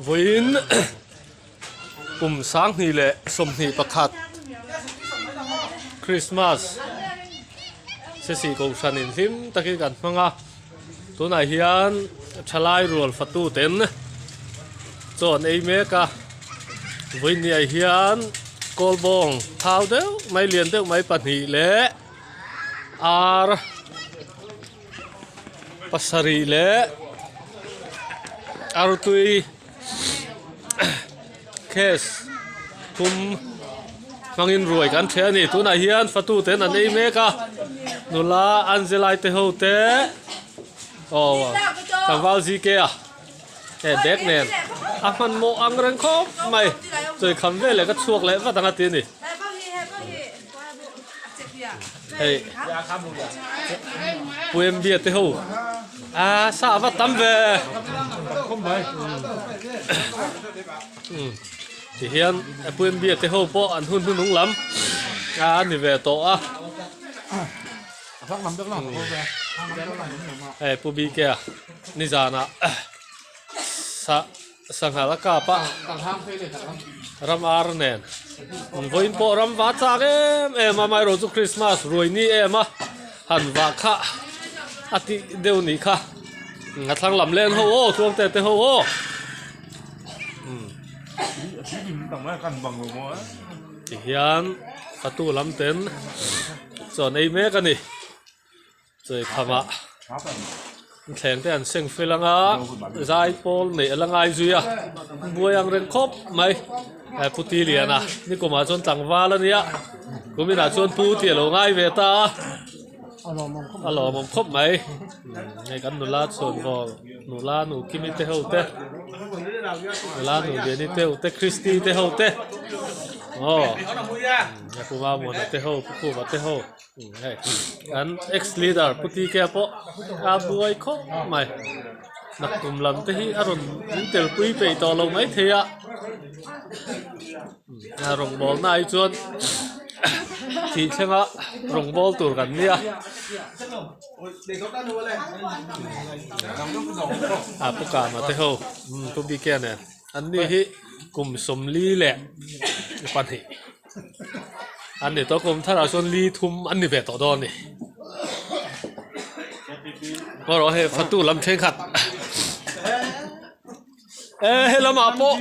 Vawiin kum 2021 Christmas sesi kohhran in hlim takin kan hmang a tunah hian thalai rual fatu ten chaw an ei mek a vawiin ni ah hian kawlbawng thau deuh mai lian deuh mai pahnih leh ar pasarih leh artui case thum hmangin ruai kan ṭheh a ni tunah hian fatu ten an ei mek a nula Angelai te ho te aw tlangval zk a he bag nen a hmanhmawh ang reng khawp mai chawi kham veleh ka chhuak leh vat ang a ti a ni. Hei Puembia te ho a sa va tam ve ti hian Puembia te ho pawh an hun hnunung lam a ni ve tawh a hei Pu BK a nizanah sa Sanghal a kap a, ram ar nen vawiin pawh ram va chak em em a amaherawh chu Christmas ruai ni em a han vah kha a tih deuh nih kha a thlang lam len ho aw chuangte te ho aw tihian fatu lam ten chaw an ei mek a ni. Chawi khamah thleng te an seng fel ang a zai pawl neih a la ngai zui a buai ang reng khawp mai eh pu ti lian a nikumah chuan tlangval a nia kuminah chuan pu tih a lo ngai ve ta a a lawmawm khawp mai hei kan nula chhuanvawr nula nu kimi te ho te nula nu liani te ho te christy te ho te aw pu mamuana te ho pu khuma te ho. Hei kan ex leader pu TK pawh a buai khawp mai nakkum lam te hi a rawn min tel pui peih tawh lo mai thei a a rawngbâwl na ah hi chuan thih thlenga rawngbâwl tur kan nia a pu kama te ho pu BK nen an ni hi kum 42. An ni tawh kum tharah chuan li thum an ni ve tawh dawn a ni. Erawh hei fatu lam thenkhat eh helamah pawh.